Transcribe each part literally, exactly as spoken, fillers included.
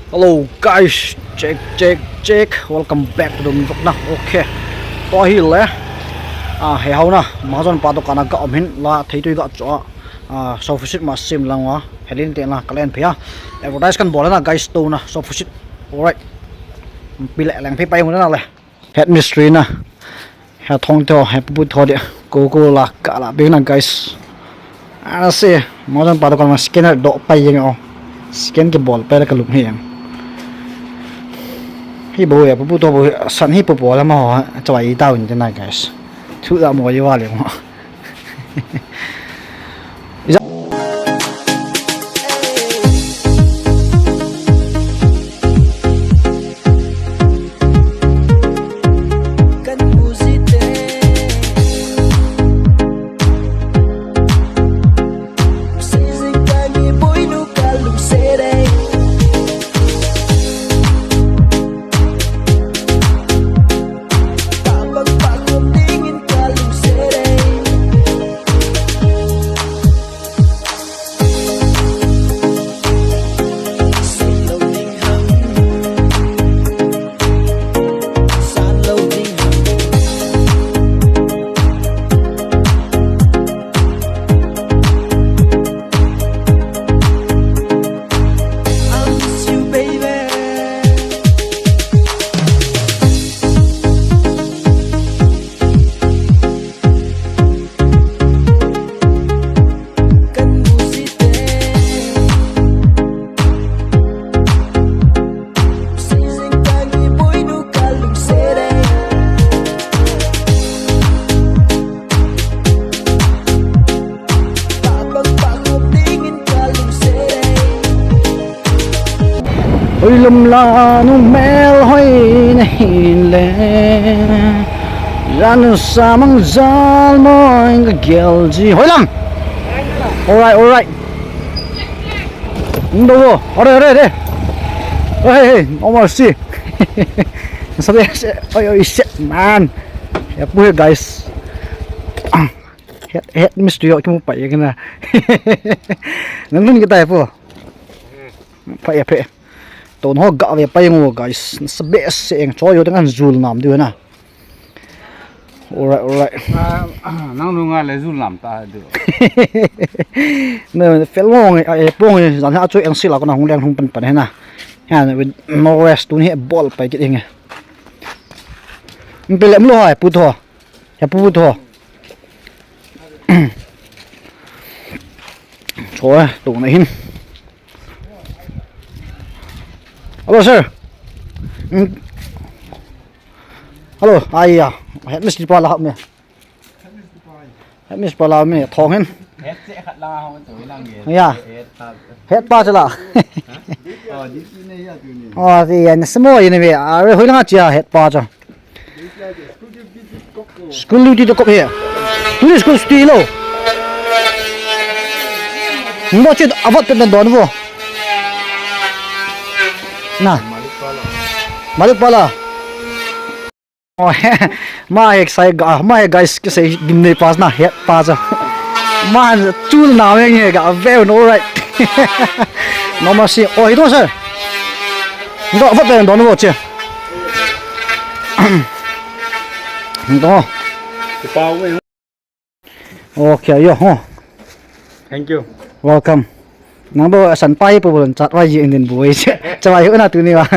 Hello guys, check, check, check. Welcome back to the vlog na. Okay. Tua hi le. Ah, he hau na. Mahajon pa dukan a ka um hin la thei tui ka cho. Ah, sofa seat ma sim lang wa. Helin te na kalen phe a. Advertise kan bol na guys to na sofa seat. Alright. Pi le leng phe pai mun na le. Head mistress na. He thong tho, he pupu tho de. Ko ko la ka la bing na guys. Ana se, mahajon pa dukan ma scanner do pai jeng o. Scan kibol pai la ka lum hi jeng. Hi bo ya pupu tho bo san hi pupu la ma ho, chawai ta un de na guys. Thu da mo yi wa le mo. Hoi lum la nu mel hoi na hin le. Jan sa mang jal moi ka gel ji. Hoi lang. Alright, alright. Ndo wo. Ore, ore, ore. Hey, hey, almost see. Sabi, oi, oi, shit, man. Ya, pu, guys. Head, head mistress yo kimu pa ya kena. Nang nun kita ya pu. Pa ya pe. Ton ho ga ve pa yang wo guys. Sabe se eng cho yo dengan jul nam du na. Alright, alright. Ah, ah, nang nu nga le jul nam ta du. Na fel mo nge, eh, pong nge, jan ha cho eng sila ko na hung leng hung pan pan he na. Ha, with no rest tu ni he bol pa kit nge. Mpele mlo hai pu tho. Ya pu tho. Cho, eh, tu na hin. Hello, sir. Mm. Hello, ai ya. Head mistress pa la me. Head mistress pa la me, thong hin. Head che khat la hong to lang ye. Ya. Head pa. Head pa chala. Ha? Oh, this is ne ya tu ni. Oh, ti ya, ne samo ye ne ve. Are hoi lang a chia head pa cha. School duty to kop he. Tuni school suti lo. Mo che avat pe don vo. Na. Malik pala. Oh, he. Ma he sai ga, ma he guys, kisei gimnei pa na head pa cha. Ma chul na weng he ga ve no right. No ma si. Oh, hi to sir. Ngo avat pe don vo che. Ndo. Kipa we. Okay, yo, ho. Thank you. Welcome. Nang do asan pa hi pu bol chat wai ji in din bu wai che. Chawai na tu ni wa.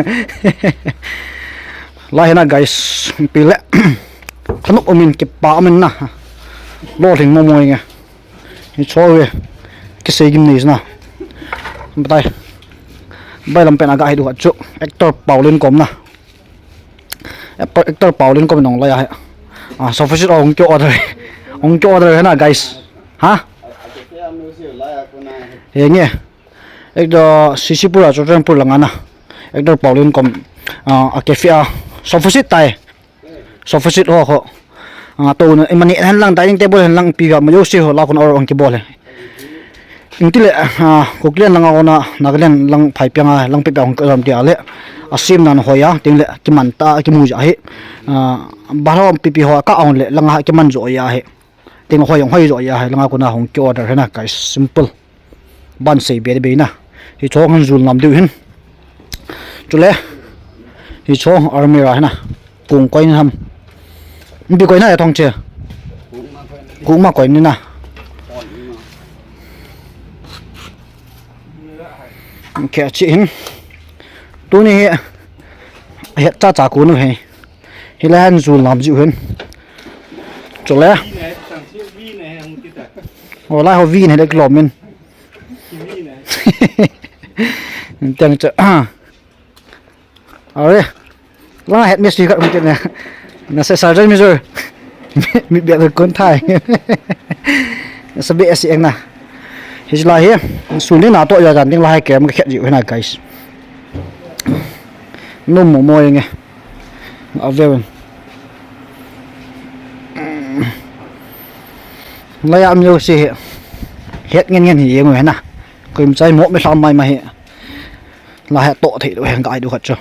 La he na guys, pi le. Thanop umin kipa umin na. Lo thing mo mo nge. Hi cho we. Kisei gimnei na. Batai. Bai lam pen a ga hi du ha chu. Actor Paulin kom na. Actor, actor Paulin kom nong lai ahi. Ah, sofa seat hong kio order. Hong kio order he na, guys. Ha? He nge. Actor C C Pura, Churachandpur langa na. Actor Paulin kom, ah, a cafe a. Sofa seat tai. Sofa seat ho ho. Ah, to na, imani hen lang, dining table hen lang, pi ga, ma yo si ho, la kun order hong kibol he. Inti le, ah, Kuki lang a kona, Nagaland lang phai piang a, lang pi piang hong kajam tia le, a sim nan hoya, ting le, kiman ta, kimu ja hi, ah, baro pipi ho ka hong le, lang a kiman jo ya hi, ting hoi hong hoi jo ya hi, lang a kona hong ki order he na, guys, simple. Ban sei be be na. Hi chong han jul nam diu hin. Chule. Hicho almirah hi na. Kung koi ni ham. Bi koi na ya thong che. Kung ma koi ni na. Khe chi hin. Tuni hi. Hiche cha cha ku nu hi. Hilai hin jul nam jiu hin. Chule. Olai ho vin hi le kilom in. Tiang cha. Are. Langa het mi sui khat um te ne. Na se sergeant major. Mi bia kon thai. Sa be si eng na. Hiche lai hi. Suni na to ya jan ding lai kem ka khet jiu hi na guys. Num mo mo eng e. Ave. Laya mi si hi. Het ngen ngen hi eng hi na. Koima chai mo mi hlam mai ma hi. La he to thei lo he gai du khat chu.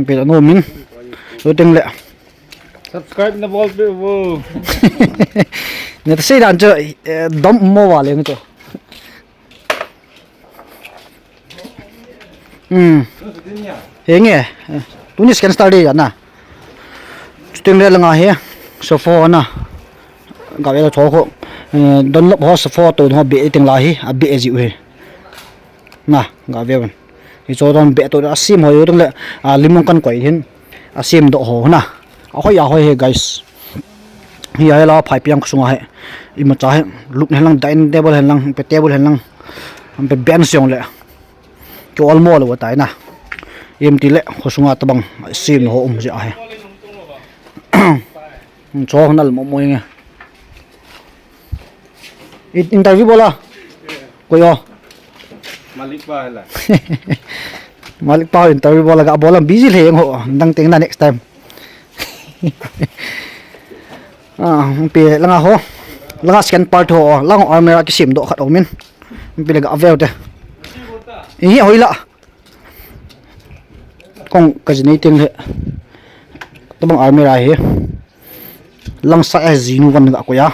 Pe lo no min. Lo teng le. Subscribe na bol pe vo. Ne ta sei dan chu, eh, dom mo wa le chu. Hmm. He nge. Eh, tuni second star de ya na. Chuteng le langa hi. Sofa na. Ga ve lo cho ko. Eh, don lo ho sofa to ho be teng la hi. A be ji u hi. Na, ga ve un. Hicho don be to a sim ho yo le, a lim kan koi hin. A sim do ho na. A hoi a hoi he guys. Hi a la phai piang sunga he. Ima cha he. Lup ne lang dining table he lang, pe table he lang. Am pe bench yong le. Ki all mo lo tai na. Im ti le, kho sunga tabang sim ho um ja he. Cho nal mo mo nge. Interview bola. Koi o. Malik pa la. Malik pa interview bola ga bola busy le ho. Dang teng na next time. Ah, pe langa ho. Langa second part ho. Lang almirah kisim do khat omin. Pe le ga veu te. Hi hoi la. Kong ka ji nei teng le. Tabang almirah hi. Langsa a jinu van ga koya.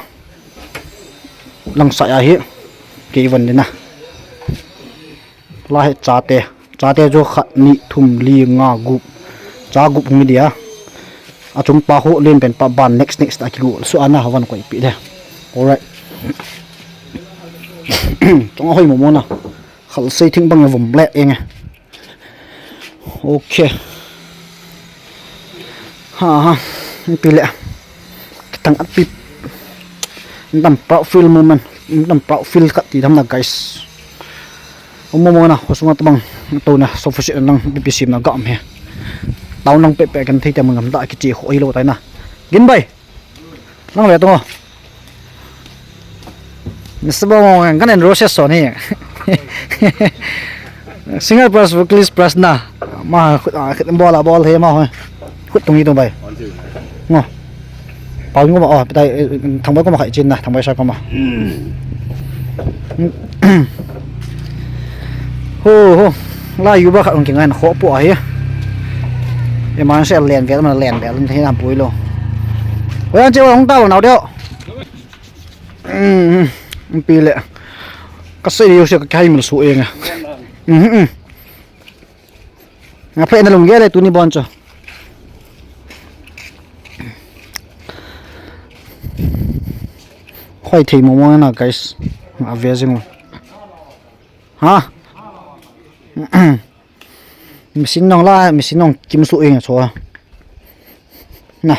Langsa a hi. Kei van dina. La he chate. Chate jo khat ni thum li nga gup. Cha gup hung dia. A chung pa ho len pen pa ban next next ta ki go. Su ana van koi pi de. Alright. Chong hoi mo mo na. Khal sei thing bang vom le eng. Okay. Ha ha. Pi le. Tang at pi. Dam proud feel moment. Dam proud feel kat ti dam na guys. Omo mo na khosung at bang. To na so fusi nang pi pi sim na gam he. Tau nang pe pe kan thei te mang gam da ki chi khoi lo tai na. Gin bai. Lang ve to. Ni sabo mo kan en roses so ni. Singer plus vocalist plus na. Ma khut a khut bol a bol he ma ho. Khut tung i tung bai. Ngo. Pau ngo ma o pi tai thang bai ko ma khai chin na thang bai sa ko ma. Ho ho. La yu ba kha ong ki ngan kho po a hi. E man se len ve ma len ve len he na pui lo. Ko yan che wa hong ta lo nau deu. Um, pi le. Ka sei yo se ka kai mil su e nga. Mhm. Nga phe na lung ge le tu ni bon cho. Khoi thei mo mo na guys. Nga ve jing. Ha? Machine nong la, machine nong kim su ing so. Na.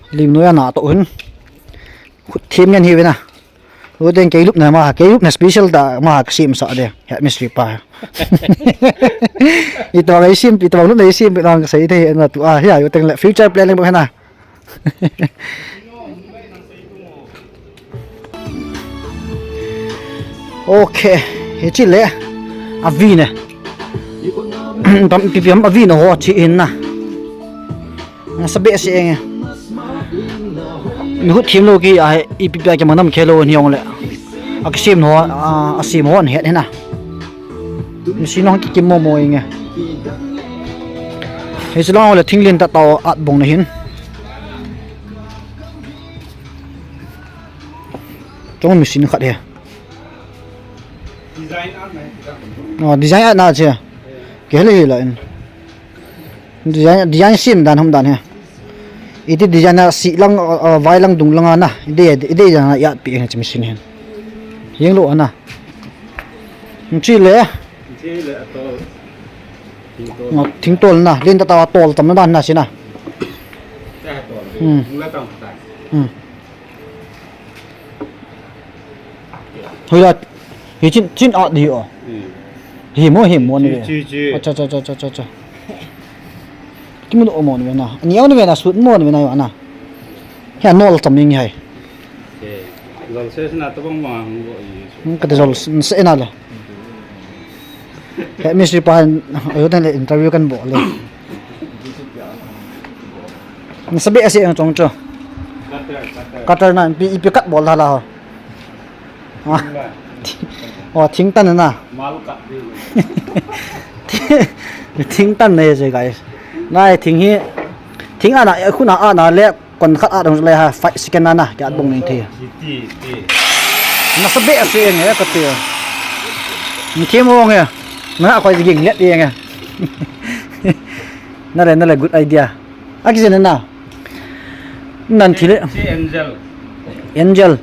Lim no ya na to hun. Khut them ngen hi ve na. Lo den kei lup na ma, kei lup na special da ma ka sim sa de. Head mistress pa. Ito ga sim, ito ga lup na sim, ito ga sai de na tu a, ya yo teng le future plan le bo na. Okay, hichi le. Avi ne. Tam pi pi am avi ne ho chi in na. Na sa be se eng. Mi hut thim lo ki a he, ipi pi a ki manam khe lo ni ong le. A ki sim no, a, a sim ho an het he na. Mi si no ki kim mo mo eng. Hichi long le thing lin ta tao at bong na hin. Chong machine khat he. Design a na, design a na che. Ke le hi la in. Design, design sem dan hom dan he. Iti design a si lang, uh, uh, vai lang dung lang a na. Ide, ide design a yat pi he che machine he. Yeng lo a na. Chi le. Chi le a tol. Thing tol. Ngo, thing tol na. Lin ta ta tol tam na dan na si na. Ka tol. Hmm. Mula tang ta. Hmm. Hoi la, hi chin, chin a di o. Hmm. Hi mo, hi mo ni ve. Chi, chi, chi. Acha, acha, acha, acha, acha. Ki mo mo ni ve na. Ni o ni ve na, sut mo ni ve na yo na. Hi a nol tam ni hai. Ke. Lol se na to bang bang mo i. Hmm, ka te zol se na le. He, Mister Pan, ayo tan le interview kan bol le. Nasabe ase ang chong cho. Cutter, cutter. Cutter na, ipi, ipi cut bol la la ho. Ah. Oh, thing tan na. Mal cut di. Thing tan na ye, guys. Nai, thing hi. Thing ana, khu na ana le. Kon khat a dong le ha, five second na na, kya bong ning thi. Ti, ti, ti. Nasabe ase nge ka ti. Ni thi mo nge. Na khoi jing let ye nge. Na le, na le, good idea. A ki na na. Nan thi le. Si Angel. Angel.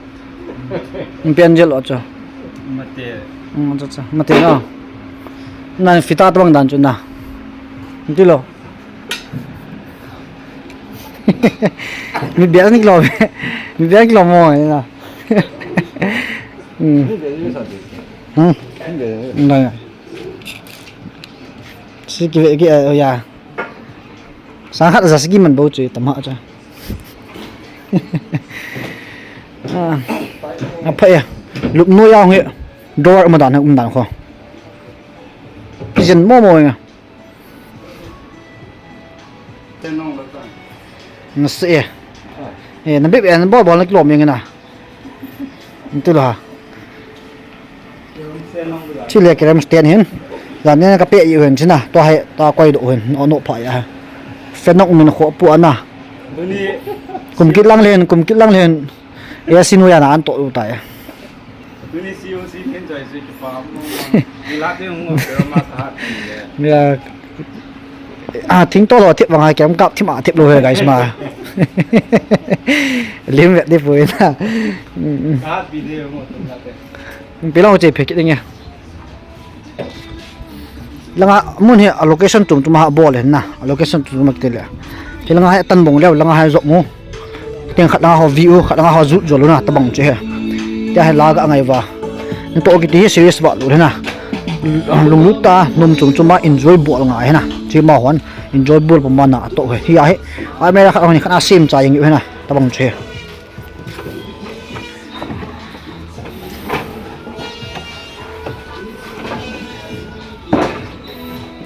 Mpi Angel o cho. Mate. Hmm, cho, cho. Mate no. Nan fita to bang dan chu na. Ti lo. Mi bia ni kilo. Mi bia kilo mo na. Hmm. Hmm. Na. Si ki ki, eh, ya. Sang khat ja si ki man bo chu tam ha cha. Ah. Apa ya. Lup no ya nge. Door ma dan um dan kho. Pijen mo mo ya. Nasa e. Eh, na bep e, na bol bol na kilom yang na. Ntu la. Chile kerem stand hin. Jan ne ka pe yu hin china. To hai, to koi do hin. No, no pa ya. Fe nok min kho pu ana. Kum kit lang len, kum kit lang len. E sinu ya na an to u ta ya. Tuni C O C nen chai se ki pa mo. Ila te mo, pero ma ta hat ni le. Ya. Ah, thing to lo thip vang ha, kem kap thim a thip lo he, guys, ma. Lim vet di pui na. Mm, mm. Ka pi de mo tum la te. Pi lo che phe ki ding ya. Langa mun hi a location tum tum ha bol hen na. A location tum tum te le. Hi langa hi tan bong le, langa hi jop mu. Teng khat langa ho view, khat langa ho jut jol na tabang che he. Tia hi la ga ngai va. Ni to ki ti hi serious va lu na. Lunglut ta, nom chum chum a enjoy bol ngai he na. Chi ma hon enjoy bol pa ma na to he. Hi a he. A me la khat ni khat a sim cha yang yu he na. Tabang che he.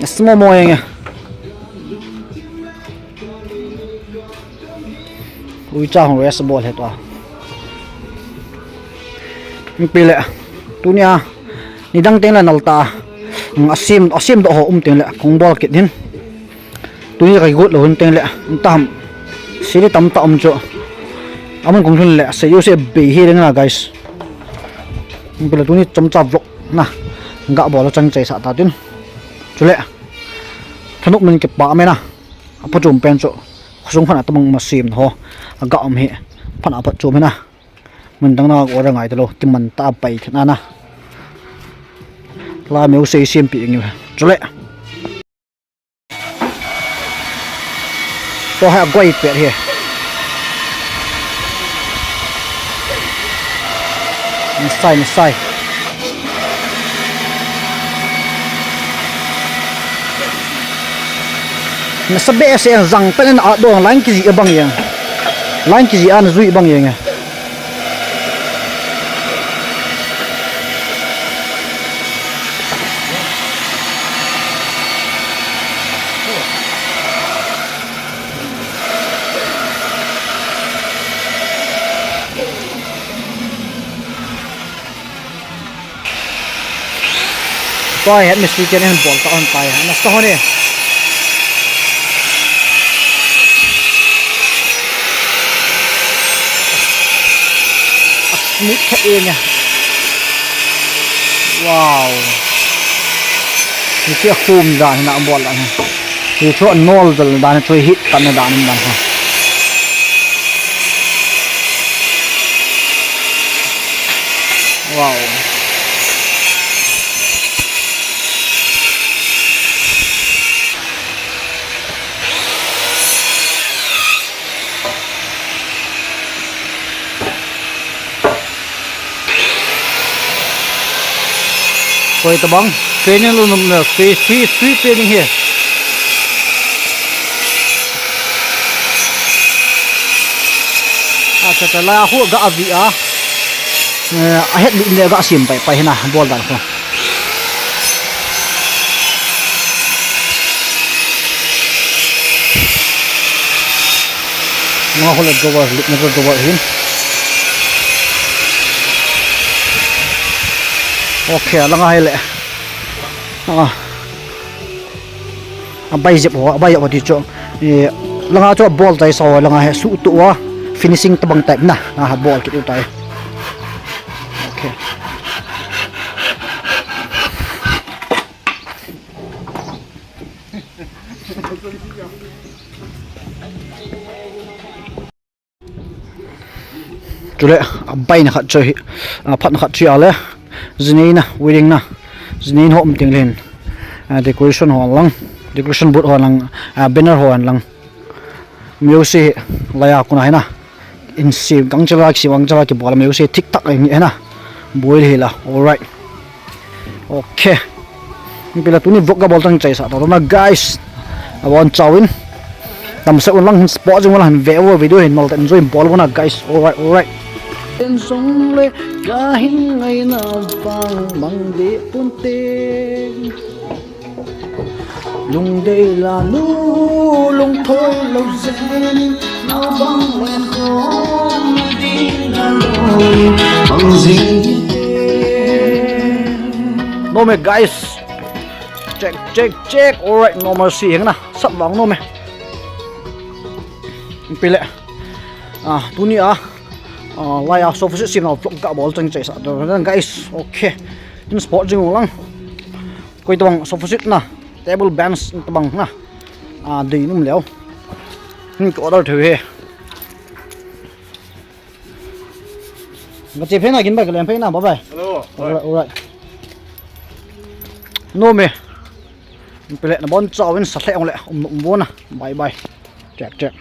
Small mo yang ya. Ui cha hong rest bol he to. Pi le. Tunia. Ni dang teng la nal ta. Asim, asim do ho um teng le. Kong bol kit hin. Tuni ka got lo hun teng le, tam. Sili tam ta um chu. Amun kong hun le, se yu se be hi ding na, guys. Pila tuni chomcha vlog na. Ga bol chang chai sa ta tin. Chule. Thanop min kipa me na. Apa chom pen chu. Khosung phan atamang ma sim ho. Aga um hi. Phan apa chom na. Mun dang na ko ra ngai ta lo. Kiman ta pai thena na. La meu se sim pi ngi. Chule. To ha goi pet hi. Masai, masai. Nasa be se ang zang pen a dong line kiji abang yang. Line kiji an zui bang yang. Tua hi mistri chen in bol ta hon tai. Nasa hon e. Smooth khat e nia. Wow. Hiche khum dan hi na bol dan hi. Hichu anol jol dan, hichu hit tan dan dan hi. Wow. Koi tabang, training lo nom le, sui, sui, sui training hi. Acha, cha, la khu ga avi a. Eh, ahet lut le ga sim pai, pai hi na, bol dan khu. Nga hole drawer, lit na drawer hin. Okay, langa hi le. Ah. Abai jep ho, abai jep ho ti chu. Eh, langa chu bol tai sa ho, langa hi su tu wa. Finishing tabang type na. Ah, bol kit u tai. Okay. Chule, abaina khat chu hi, aphatna khat chu ale, jineina, wedding na, jineina ho um teng leh hin, ah, decoration ho lang, decoration board ho lang, ah, banner ho lang. Music hi, laiya kona hi na. Insim kang chela, sim kang chela kibol a music thik thak a hi na. Bol hi la, alright. Okay. Ipi le tuni vlog kabol teng chaisa tao na guys. Abon chauvin. Tam se un lang hin support jing un lang hin ve u video hin mal ta enjoy bol un na guys. Alright, alright. Ten song le kahin ngaina vang mang de pun te. Lungdei la nu lungthoi lo zen, na bang len kong ding na loi, bang zing ding te. Nom e guys. Check, check, check. Alright, normal si heng na. Sap vang nom e. Ipi le. Ah, tuni a. Ah, laiya sofa set simna vlog kabol teng chaisa tao na guys. Okay. Tin support jing u lang. Koi tabang sofa set na, table bench tabang na. Ah, dei nom leo. Hin ka order thei he. Nga che phe na kin bai ka lem phe na, bye bye. Hello. Alright, alright. Nom e. Ipi le nabon chauvin sa thei ong le, um, um, bon na. Bye bye. Check, check.